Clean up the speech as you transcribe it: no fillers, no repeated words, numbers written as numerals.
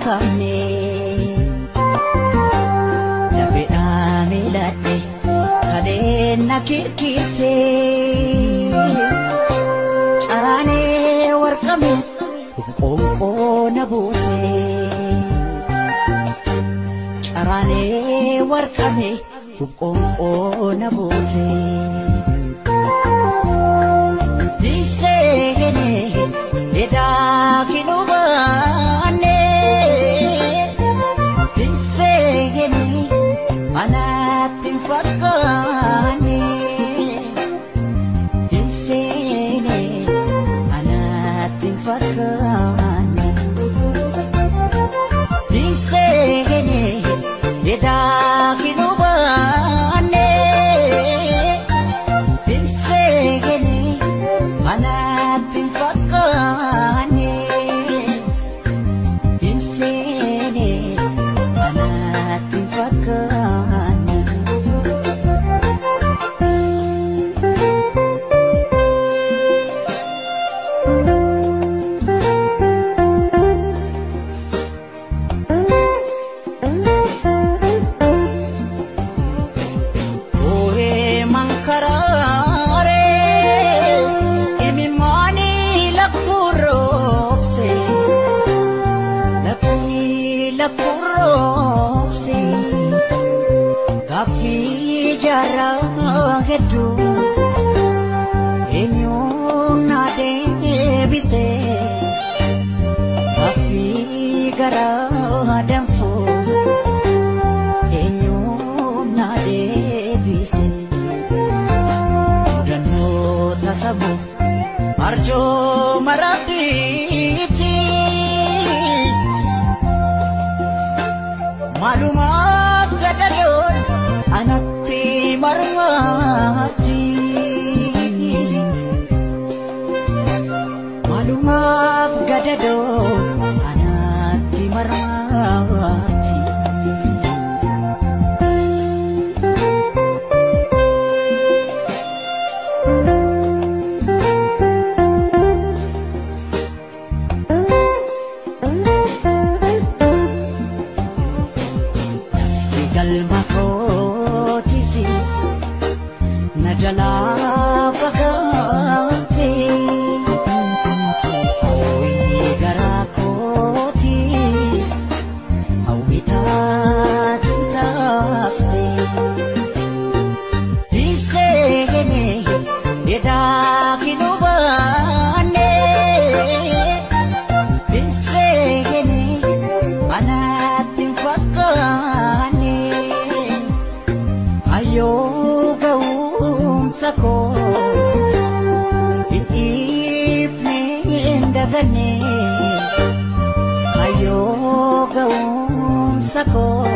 Beekamne lafeedhaa miiladhe kaleen na kirkirte caraanee warqame qoonqoo na buute caraanee warqame qoonqoo na buute. Diseene edaa kinubaane. Anatti hin fakkaanne hin seene anatti hin fakkaanne hin seene edaa kinubaanne hin seene anatti hin fakkaanne hin seene anatti hin fakkaanne. Gaaffii jaarraa hedduu eenyuun na deebise gaaffii garaa danfuu eenyuun na deebise mudannoo tasabu arjooma rabbiiti maalumaaf gadhadoon anatti marmaatti maalumaaf gadhadoon anatti marmaatti. Galma kootisi na jalaa fagaate hawwii garaa kootis hawwii taate taafte hin seene edaa kinubaanne hin seene anatti hin fakkaanne. Ayyoo ga'umsa koos hin dhiifne hin daganne. Ayyoo ga'umsa koos.